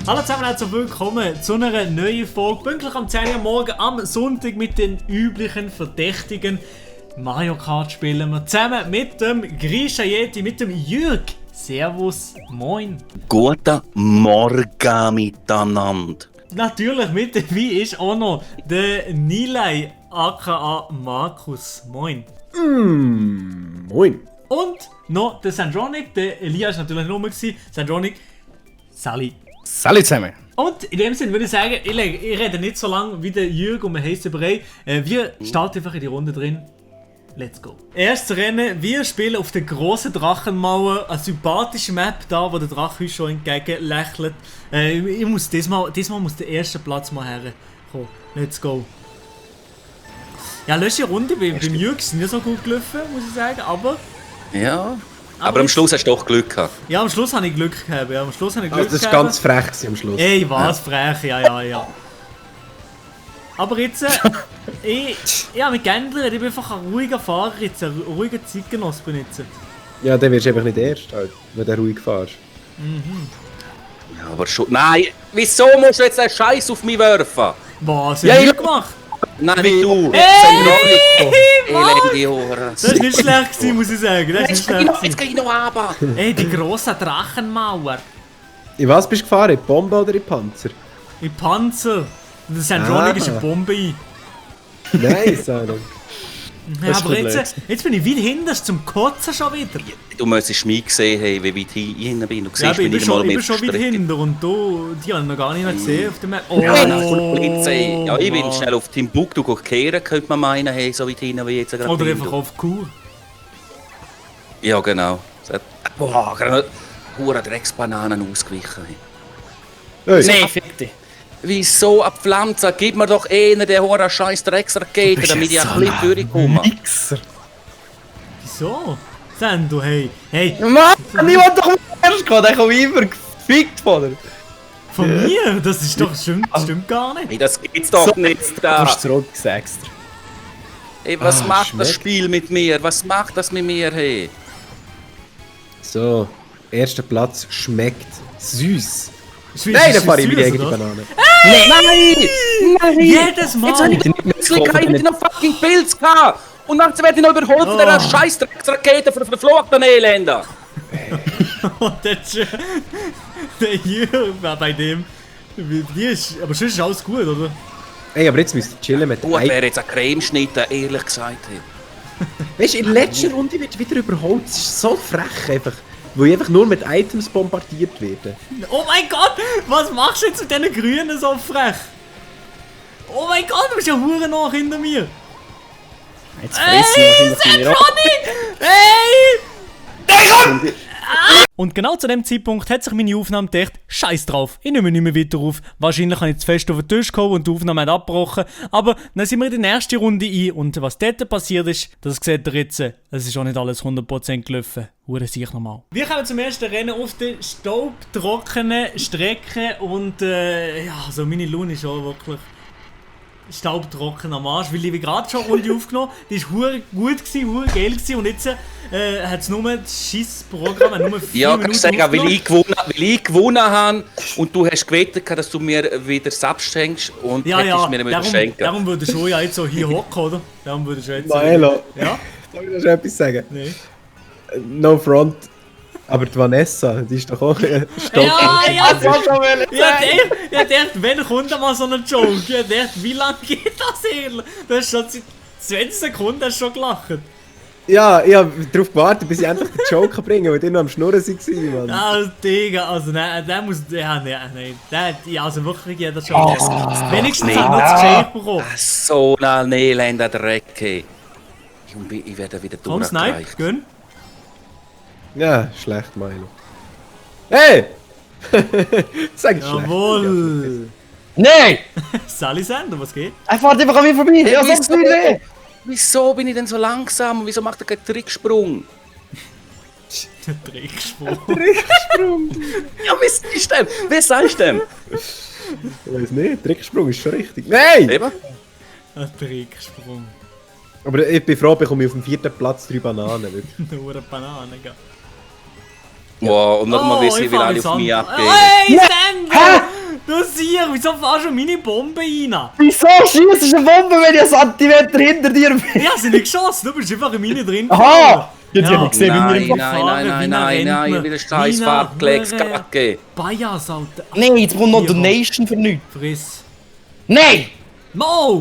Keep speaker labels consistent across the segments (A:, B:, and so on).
A: Hallo zusammen, herzlich willkommen zu einer neuen Folge. Pünktlich am 10 Uhr morgen am Sonntag mit den üblichen Verdächtigen. Mario Kart spielen wir zusammen mit dem Grisha Yeti, mit dem Jürg. Servus, moin.
B: Guten Morgen miteinander.
A: Natürlich mit dabei ist auch noch der Nilay aka Markus. Moin.
C: Moin.
A: Und noch der Sandronic, der Elias war natürlich nur gewesen. Sandronic, Sally.
C: Salut zusammen.
A: Und in dem Sinne würde ich sagen, ich rede nicht so lange wie der Jürg und wir heißen Brei. Wir starten einfach in die Runde drin. Let's go. Erstes Rennen, wir spielen auf der grossen Drachenmauer, eine sympathische Map da, wo der Drache uns schon entgegen lächelt. Ich muss diesmal muss der erste Platz mal herkommen. Let's go. Ja, letzte Runde beim Jürg ist nicht so gut gelaufen, muss ich sagen, aber...
B: Ja, aber am Schluss hast du doch Glück gehabt.
A: Ja, am Schluss habe ich Glück gehabt. Ja, am Schluss habe ich Glück
C: Das war ganz frech am Schluss.
A: Ey, was frech, ja. Aber jetzt, ich habe mich geändert, ich bin einfach ein ruhiger Fahrer jetzt, ein ruhiger Zeitgenosse bin jetzt.
C: Ja, dann wirst du einfach nicht erst, halt, wenn du ruhig fährst.
B: Ja, aber schon. Nein, wieso musst du jetzt den Scheiß auf mich werfen?
A: Was,
B: Ja,
A: hast du
B: ich-
A: gemacht?
B: Nein, nicht du. Elende Hure.
A: Das war nicht schlecht gewesen, muss ich sagen, das ist nicht schlecht
B: Jetzt
A: gewesen.
B: geh ich noch runter.
A: Ey, die grosse Drachenmauer.
C: In was bist du gefahren? In die Bombe oder in die Panzer?
A: In Panzer. Der Sandronic ist eine Bombe ein.
C: Nein, Alter.
A: Ja,
C: ist
A: aber
C: gut
A: jetzt bin ich weit hinten zum Kotzen schon wieder.
B: Du müsstest mich gesehen haben, wie weit ich hinten bin. Du
A: Ja,
B: siehst
A: aber
B: mich
A: ich bin
B: nicht mal
A: schon weit hinten und du, die haben noch gar nicht mehr gesehen auf dem Map. Oh,
B: Ja, nein, von der Polizei. Ja, ich bin schnell auf Timbuktu kehren, könnte man meinen, hey, so weit hinten wie jetzt gerade.
A: Oder
B: bin.
A: einfach auf Kur.
B: Ja, genau. Boah, gerade Hure Drecksbananen ausgewichen.
C: Hey.
D: Nein, fick dich.
B: Wieso ab Pflanzen? Gib mir doch einen der hohen scheiß Drecksraketen, damit ich ein bisschen durchkomme.
C: Mixer.
A: Wieso? Sando, hey. Hey,
D: Mann, niemand doch erst gehen, der kommt immer gefickt von dir.
A: von mir? Das ist doch, stimmt gar nicht.
B: Hey, das geht's doch nicht
C: Du
B: da.
C: hast zurückgesagt.
B: Hey, was macht das
C: schmeckt.
B: Spiel mit mir? Was macht das mit mir, hey?
C: So, erster Platz schmeckt süß.
A: Ist
C: Nein, dann fahre ich
A: süß,
C: mit eigene
A: oder?
C: Banane.
B: Nein!
A: Jedes Mal!
B: Jetzt habe ich plötzlich keine noch fucking Pilz gehabt! Und dann werde ich noch überholt von dieser scheiß Drecksrakete verfluchten Elender!
A: Oh, der Jürg war bei dem. Die ist, aber sonst ist alles gut, oder?
C: Ey, aber jetzt müsst ihr chillen mit
B: Gut wäre jetzt ein Cremeschnitt, ehrlich gesagt. Hey.
C: Weißt du, in der letzten Runde wird wieder überholt. Es ist so frech einfach. Weil ich einfach nur mit Items bombardiert werde.
A: Oh mein Gott! Was machst du jetzt mit diesen Grünen so frech? Oh mein Gott, du bist ja hure nach hinter mir!
D: Jetzt fressen wahrscheinlich meine
A: Hey! Und genau zu dem Zeitpunkt hat sich meine Aufnahme gedacht, scheiß drauf, ich nehme nicht mehr weiter auf. Wahrscheinlich habe ich zu fest auf den Tisch gehauen und die Aufnahme hat abgebrochen. Aber dann sind wir in die nächste Runde ein und was dort passiert ist, das seht ihr jetzt. Es ist auch nicht alles 100% gelaufen. Hure sich nochmal. Wir kommen zum ersten Rennen auf der staubtrockenen Strecke und ja, also meine Laune ist schon wirklich staubtrocken am Arsch, weil ich gerade schon eine Runde aufgenommen. Die war hure gut gewesen, hure geil gewesen und jetzt hat es nur das Scheissprogramm, nur 4
B: Ja,
A: Minuten
B: kannst du sagen, weil
A: aufgenommen.
B: ich gewonnen habe und du hast gewettet, dass du mir wieder Subs schenkst und
A: Ja,
B: hättest mir nicht schenken.
A: darum würde ich schon ja jetzt so hier hocken, oder? Darum würde ich schon jetzt
C: Maelo,
A: Ja?
C: soll ich noch schnell etwas sagen?
A: Nee.
C: No front. Aber die Vanessa, die ist doch auch stopp.
A: Ja,
D: Das war schon wollen
A: ich dachte, wenn kommt da mal so ein Joke? Ich dachte, wie lange geht das hier? Du hast schon seit 20 Sekunden hast schon gelacht.
C: Ja, ich habe darauf gewartet, bis ich endlich den Joke bringen kann, weil die noch am Schnurren waren, Mann.
A: Ah, Digga, also nein, der muss. Ja, nein. Ja, also wirklich, jeder schon. Wenigstens hat er das Geschenk bekommen.
B: So ein elender Dreck, hey. Ich werde wieder
A: Komm, Snipe,
B: durchgereicht.
A: gönn.
C: Ja, schlecht, Milo. Hey! Sag ich schlecht.
A: Jawohl.
D: Nein!
A: Sally Sander, was geht?
D: Er fährt einfach an mir vorbei. Ja, sonst nicht weh.
B: Wieso bin ich denn so langsam und wieso macht er keinen Tricksprung?
A: Der Tricksprung.
B: Ja, wie ist denn? Wer sagst du denn?
C: Ich weiß nicht, Tricksprung ist schon richtig. Nein!
B: Eben?
A: Ein Tricksprung.
C: Aber ich bin froh, bekomme ich auf dem 4. Platz 3 Bananen. Wirklich.
A: Nur eine Banane, gell?
B: Wow, und nochmal wissen,
A: ich
B: wie
A: fahr
B: alle
A: jetzt
B: auf mich
A: an.
B: abgehen.
A: Hey, Sander! Du siehst, wieso fahrst du meine Bombe rein?
D: Wieso schießt du eine Bombe, wenn ich einen Zentimeter hinter dir bin?
A: Ja, sie nicht geschossen, du bist einfach in meine drin.
D: Aha! Jetzt
A: Ja.
D: hab ich gesehen, wie
B: Nein,
D: wir...
B: nein, wieder scheiß Farbklecks, Kacke.
A: Bias, Alter.
D: Nein, jetzt kommt noch
A: Hier,
D: Donation für nichts.
A: Friss.
D: Nein!
A: Mo!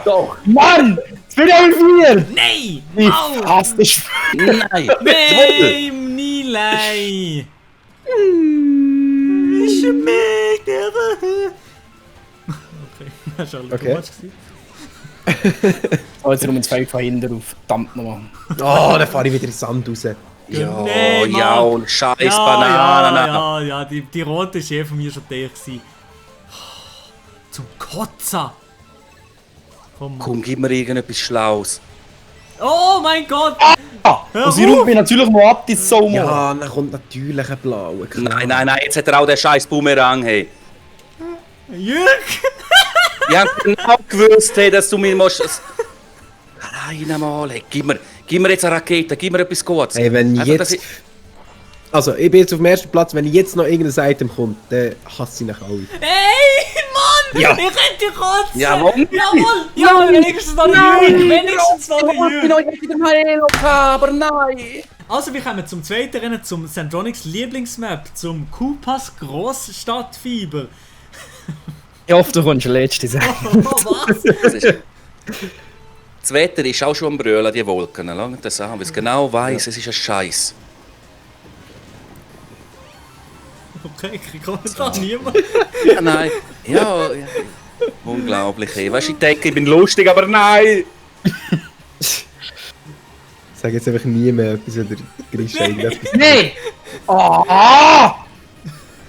C: Doch!
D: Mann! Jetzt bin ich aber 4!
A: Nein!
D: Ich
A: Au!
D: hasse das.
B: Nein.
A: Nein, Nilei! Ich schmeckt never. Okay, das war
C: Okay.
D: So, jetzt rum ins Feld von hinten auf. Verdammt nochmal.
C: Oh, dann fahre ich wieder in den Sand raus.
B: Ja,
A: Nein,
B: ja,
A: Mann.
B: und scheiß Bananen.
A: Ja, die rote war von mir schon dicht. Zum Kotzen!
B: Komm, gib mir irgendetwas Schlaues.
A: Oh mein Gott! Hör
D: Und sie
A: auf!
D: ruft mich natürlich mal ab, die Somo.
C: Ja, dann kommt natürlich ein blauer. klar.
B: Nein, jetzt hat er auch den scheiß Boomerang, hey.
A: Jürg!
B: Ich hab genau gewusst, hey, dass du mir musst... Nein, mal, hey, gib mir jetzt eine Rakete, gib mir etwas Gutes.
C: Hey, wenn
B: Einfach, dass
C: jetzt... Also, ich bin jetzt auf dem ersten Platz. Wenn jetzt noch irgendein Item kommt, dann hasse ich euch alle.
A: Ey, Mann!
C: Ja.
A: Ich könnte kotzen!
B: Jawohl.
A: Jawohl! Ja, wenigstens noch der Jürg! Wenigstens noch der
B: Ich bin
A: Jürg!
B: noch wieder mal Elo gehabt, aber nein.
A: Also, wir kommen zum zweiten Rennen, zum Sandronics Lieblingsmap, zum Kupas Grossstadtfieber.
D: Ich hoffe, du kommst letzte sein.
A: Oh, was?
B: Das Wetter ist auch schon am Brüllen, die Wolken. Schau das an, weil es genau weiss, es ist ein Scheiß.
A: Okay, ich komme da niemand.
B: Ja, nein. Ja. Unglaublich, ey. Weißt du, ich denke, ich bin lustig, aber nein.
C: Sag jetzt einfach nie mehr etwas oder Grisha irgendetwas.
D: Nein! Ah!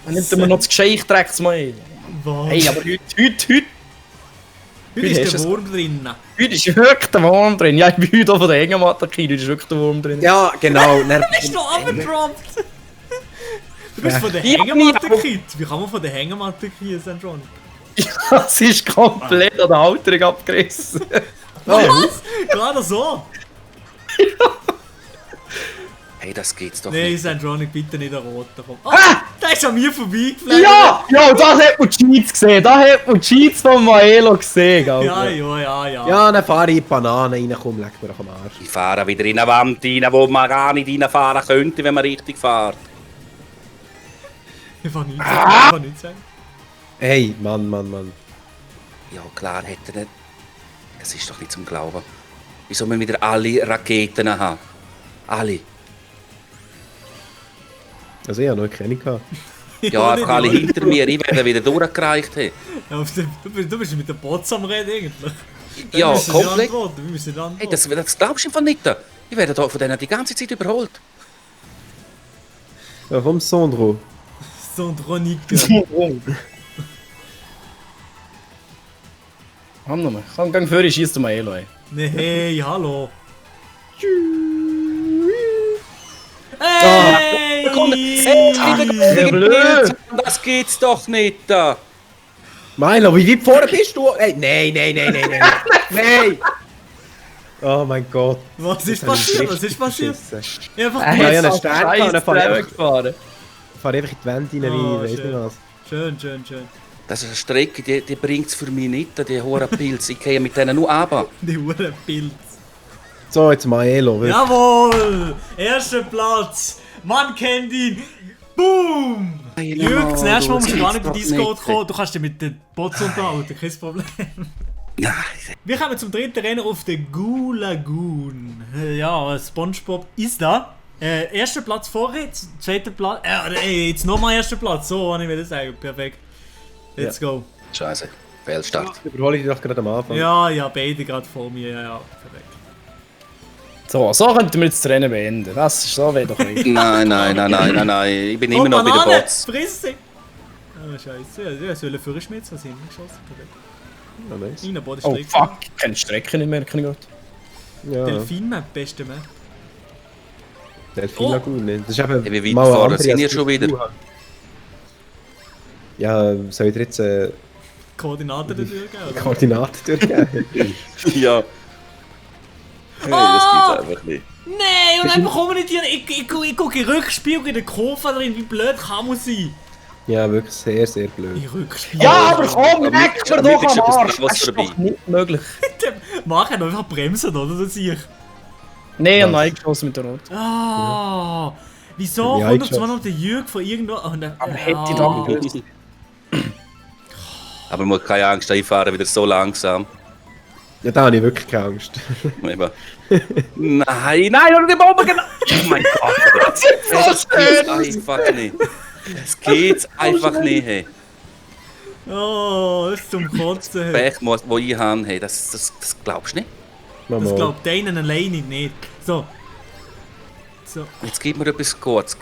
D: Dann nimmt mir noch das Gescheichtrechtsmal.
A: Was?
D: Hey, aber heute.
A: Heute ist
D: hast
A: der
D: es-
A: Wurm drin.
D: Heute ist wirklich der Wurm drin. Ja, ich bin heute auch von der Hängematte gekriegt. Heute ist wirklich der Wurm drin.
C: Ja, genau. Dann,
A: Bist du abgedroppt? Du bist von der
D: Ja,
A: Hängematte
D: ja.
A: gekriegt. Wie kann man von der Hängematte kriegen, Sandronic?
D: Das ist komplett an der Halterung abgerissen.
A: Was? Gerade so?
B: Hey, das geht's doch
A: Nein,
B: nicht.
A: Sandronic, bitte nicht der Rote. Komm. Ah, der ist an mir vorbeigeflogen.
D: Ja! Ja, das hat man die Cheats gesehen. Da hat man die Cheats von Maelo gesehen. Alter.
A: Ja.
C: ja, dann fahre ich in die Banane rein. Komm, leck mir doch am Arsch.
B: Ich fahre wieder in eine Wand rein, wo man gar nicht reinfahren könnte, wenn man richtig fährt.
A: Ich kann nichts sagen.
C: Hey, Mann.
B: Ja, klar hätte er nicht. Es ist doch nicht zum Glauben. Wieso wir wieder alle Raketen haben? Alle.
C: Also, ich habe noch keine gehabt.
B: Ja, einfach alle hinter mir. Ich werde wieder durchgereicht. Hey.
A: Ja, du bist mit den Bots am Reden eigentlich.
B: Ja,
A: Wir müssen
B: komplett.
A: nicht antworten, wir müssen nicht antworten.
B: Hey, das glaubst du einfach nicht. Ich werde da von denen die ganze Zeit überholt.
C: Ja, komm, Sandro.
A: Sandronic.
D: Komm nochmal. Komm, gang vor, schießt du Maelo. Ey.
A: Nee, hey, hallo. Hey!
D: blöd.
B: Das geht's doch nicht.
C: Milo, wie weit vorne bist du? Hey, nein. Nein! Oh mein Gott.
A: Was ist
C: Das hab ich
A: passiert? Was
C: richtig
A: ist passiert?
C: verschissen.
A: Ich hab einfach
C: Ja, ja,
A: gewusst.
C: einen Stern gehabt, dann fahre ich
D: gefahren.
C: fahr einfach in die Wand rein,
A: Oh,
C: wie ich weiß
A: schön.
C: nicht was.
A: Schön.
B: Das ist eine Strecke, die bringt es für mich nicht, die hohen Pilze. Ich gehe mit denen nur runter.
A: Die Uhren Pilz.
C: So, jetzt Maelo. wirklich.
A: Jawohl! Erster Platz! Man kennt ihn! Boom! Jürg, das nächste Mal musst du gar nicht in Discord kommen. Du kannst dich mit den Bots unterhalten, kein Problem.
B: Nein,
A: Wir kommen zum dritten Rennen auf der Goo Lagoon. Ja, SpongeBob ist da. Erster Platz vorher, zweiter Platz. Jetzt nochmal erster Platz, so kann ich mir sagen. Perfekt. Let's go.
B: Scheiße. Fehlstart.
C: Überhole ich dich doch gerade am Anfang.
A: Ja, beide gerade vor mir. Ja, perfekt.
D: So könnten wir jetzt das Rennen beenden. Das ist so, wäre doch richtig.
B: Nein. Ich bin immer noch bei den
A: Banane!
B: Bots.
A: Friss sie! Oh, scheiße. Ja, soll für Schmitz was hingeschossen. Perfekt.
C: Ja, nice.
A: Rein, Boden
D: Oh
A: Strecke.
D: fuck, ich kenne die Strecke nicht mehr, kann ich gut.
C: Ja,
A: Delfin-Map, beste Map.
C: Delfin Lagoon. Das ist eben
B: Hey, wie weit
C: mal eine
B: fahren
C: andere
B: sind ihr
C: als
B: schon
C: ich
B: wieder?
C: habe. Ja, soll ich dir jetzt
A: Koordinaten dafür geben? oder?
C: Koordinaten durchgeben?
B: Ja. Hey, das gibt's einfach nicht.
A: Nein, und dann bekomme ich die. Ich gucke in den Rückspiegel in der Kurve drin. Wie blöd kann man sein?
C: Ja, wirklich sehr, sehr blöd.
A: Ich Rückspiel.
D: Ja, aber komm, leck mir doch
B: ist
D: am
B: etwas
D: Arsch!
B: Blaues
D: Das ist
B: dabei.
D: doch nicht möglich.
A: Mach ihn einfach bremsen, oder? Das sehe ich.
E: Nee, und nein geschossen mit der Rot.
A: Ah, wieso
C: Ja,
A: kommt auf
C: ich
A: einmal noch der Jürg von irgendwo? Oh,
E: Aber hätte ich da gewusst.
B: Aber man hat keine Angst, ich fahre wieder so langsam.
C: Ja, da habe ich wirklich keine Angst.
B: Eben. Nein, oder die Bombe genau. Oh mein Gott. Das geht's einfach nicht. Das geht's einfach nicht, hey.
A: Oh, das ist zum Kotzen. Hey.
B: Pech, wo ich habe, hey, das glaubst du nicht?
A: Das
C: Mama.
A: glaubt einen alleine nicht. So. So.
B: Jetzt gib mir etwas kurz.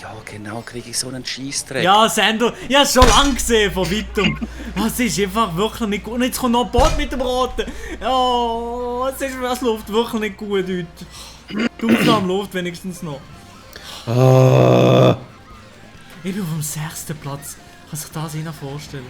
B: Ja, genau, kriege ich so einen Scheissdreck.
A: Ja, Sandro, ich hab's schon lange gesehen von weitem. Das ist einfach wirklich nicht gut. Und jetzt kommt noch ein Boot mit dem Roten. Ja, es läuft wirklich nicht gut heute. Die Aufnahme läuft wenigstens noch.
C: Ah.
A: Ich bin auf dem 6. Platz. Kann sich das einer vorstellen?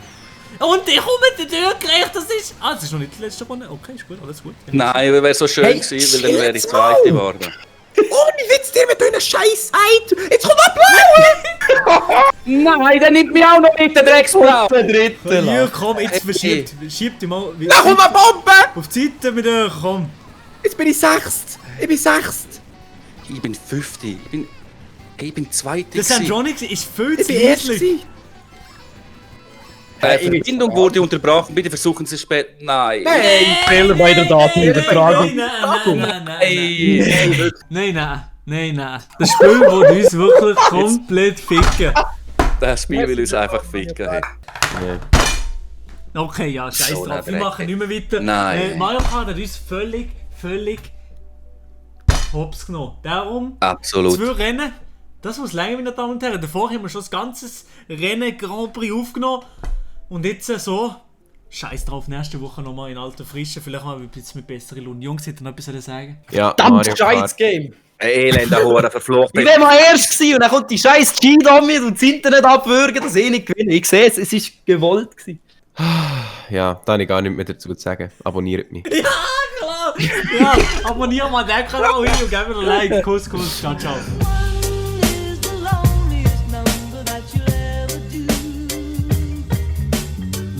A: Und ich komme mit der Tür gerecht, das ist... Ah, das ist noch nicht die letzte Runde. Okay, ist gut, alles gut.
B: Nein, wäre so schön
C: Hey,
B: gewesen, weil dann wäre ich
C: jetzt
B: Zweite
C: mal!
B: geworden.
C: Ohne Witz, dir mit deiner Scheiß Eid! Jetzt kommt ein Blaue!
B: Nein, der nimmt mich auch noch mit, der Drecksblau.
D: Der dritte.
A: Jürg, komm, jetzt
B: Hey.
A: verschiebt. Schieb dich mal
C: Da kommt eine Bombe!
A: auf die Seite mit der... Komm.
C: Jetzt bin ich Sechst! Ich bin Sechst!
B: Ich bin 50. Ich bin Zweite.
A: Der Sandronics ist viel
C: Ich
A: zu
C: bin Erst!
A: niedlich.
C: gewesen.
B: Verbindung wurde unterbrochen. Bitte versuchen Sie es später. Nein.
C: Nein!
D: Fehler bei der Datenübertragung.
A: Nein. Das Spiel will uns wirklich komplett ficken.
B: Das Spiel will uns einfach ficken. Hey.
A: Okay, ja, scheiß
B: So
A: drauf. Wir
B: eine
A: machen nicht mehr weiter.
B: Nein.
A: Mario Kart hat uns völlig hops genommen. Darum,
B: Absolut.
A: 2 Rennen. Das muss länger, meine Damen und Herren. Davor haben wir schon das ganze Rennen Grand Prix aufgenommen. Und jetzt so. Scheiß drauf, nächste Woche nochmal in alter Frische. Vielleicht mal ein bisschen mit besseren Lohn. Jungs, hättet ihr noch etwas sagen?
C: Ja,
D: Verdammt
C: Mario
D: scheiß
C: Kart.
D: Game.
B: Elender Hure, verflucht.
D: Ich war mal erst gewesen und dann kommt die scheiß Cheat an mir und das Internet abwürgen, dass ich nicht gewinne. Ich sehe es, es ist gewollt gewesen.
C: Ja, da habe ich gar nichts mehr dazu zu sagen. Abonniert mich.
A: Ja, klar! Ja, abonniere mal den Kanal hin und gib mir ein Like. Kuss, ciao, ciao.